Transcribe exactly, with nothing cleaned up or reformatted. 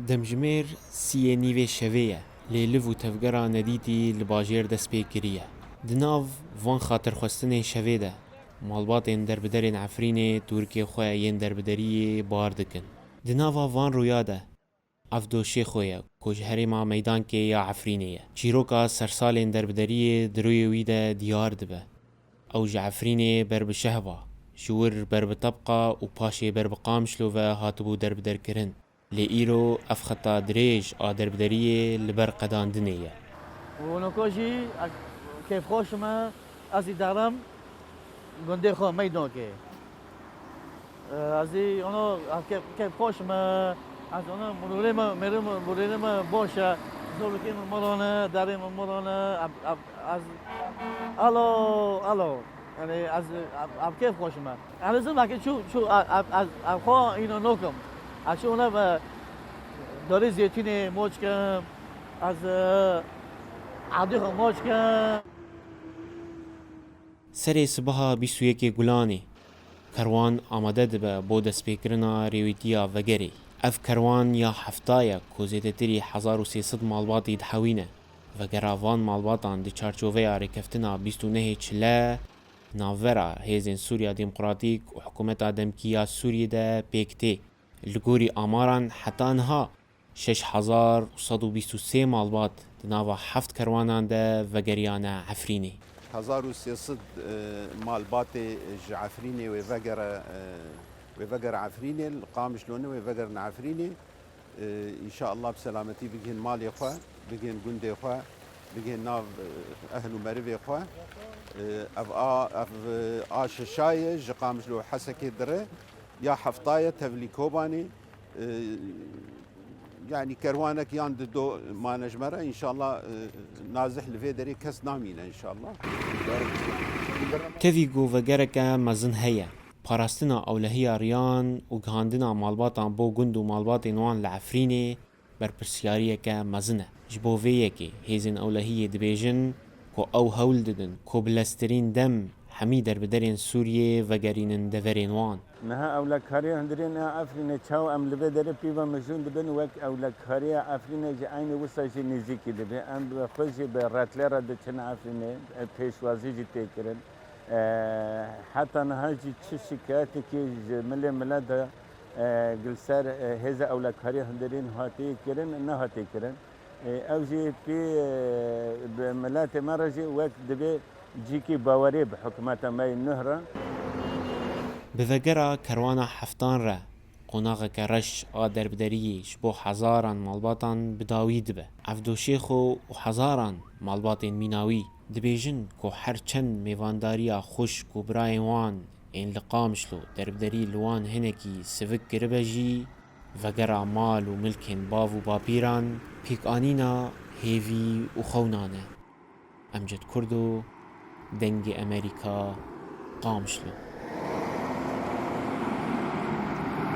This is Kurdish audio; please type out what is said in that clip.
Demjimêr siyê nîvê şevê ye, lê liv û tevgera nedîtî li bajêr dest pê kiriye. Di nav van xatirxwestinên şevê de, malbatên derbiderên Efrînê tûrikê xwe yên derbideriyê bar dikin. Di nava van rûya de, Evdo Şêxo ye, ku ji herêma Meydankê ya Efrînê ye. Çîroka sersalên derbideriyê di rûyê wî de diyar dibe. Ew ji Efrînê ber bi Şehba, ji wir ber bi Tebqa û paşê ber bi Qamişlo ve hatibû derbiderkirin. Lê îro ev xeta dirêj a derbideriyê li ber qedandinê ye. Û noko jî kêfxweş me, ez îdaram gundê xwe Meydankê. Ez ê, ono, kêf, kêfxweş me. Ez, ono, murûrê me, mêrû me, murûrê me boş e. Zorokê min miran e, darê min miran e. Ev, ev, ez, alo, alo. Yani ez, ev, ev kêfxweş me. Ez ê zilmekê çû, çû, ev, ev, ez, ev xwe îno nokim. Ez çû ona ve darê zeytûnê moç kim. Ez, e, adî xwe moç kim. Serê sibaha bîst û yekê Gulanê, kerwan amade dibe bo destpêkirina rêwîtiya vegerê. Ev kerwan ya hefta ye ku zêdetirî hezar û sê sed malbatî dihewîne. Vegera van malbatan di çarçoveya rêkeftina bîst û nehê Çile, navbera Hêzên Sûriya Demokratîk û Hikûmeta Demkî ya Sûriyê de pêk tê. Li gorî amaran heta niha şeş hezar û sed û bîst û sê malbat di nava heft kerwanan de vegeriyane Efrînê. Hezar û sê sed, e, malbatê ji Efrînê wê vegere, e, wê vegere Efrînê, li Qamişlo ne wê vegerin Efrînê. E, înşallah bi selametî bigihên malê xwe, bigihên gundê xwe, bigihên nav, e, ehl û merivê xwe. E, ev a, ev, e, a şeşa ye ji Qamişlo Hesekê dire, ya hefta ye tevlî Kobanê. E, yanî kerwanek yan dido mane ji me re, înşallah, e, nazih li vê derê kes namîne înşallah. Tevî ku vegereke mezin heye. Parastina ewlehiya riyan û gihandina malbatan bo gund û malbatên wan li Efrînê berpirsiyariyeke mezin e. Ji bo vê yekê hêzên ewlehiyê dibêjin ku ew hewl didin ku bi leztirîn dem hemî derbiderên Sûriyê vegerînin deverên wan. Niha ewlekariya hundirên a Efrînê çawa em li vê derê pîva mijûl dibin, wek ewlekariya Efrînê jî eynî wisa jî nêzîkî dibe. Em bi xwe jî bi retlê re diçin Efrînê, e, pêşwazî jî tê kirin. E, heta niha jî çi şikayetekî ji milê milet de, e, li ser, e, hêza ewlekariya hundirîn hatiye kirin, nehatiye kirin. E, ew jî pê, e, bi miletê me re jî wek dibê cîkî bawerê bi hikûmeta me yê nuh re. Bi vegera kerwana heftan re qonaxeke reş a derbideriyê ji bo hezaran malbatan bi dawî dibe. Evdo Şêxo û hezaran malbatên mîna wî dibêjin ku her çend mêvandariya xwişk û birayên wan ên li Qamişlo derbiderî li wan hinekî sivik kiribe jî, vegera mal û milkên bav û bapîran pêkanîna hêvî û xewnan e. Emcid Kurdo, Dengê Emerîka, Qamişlo.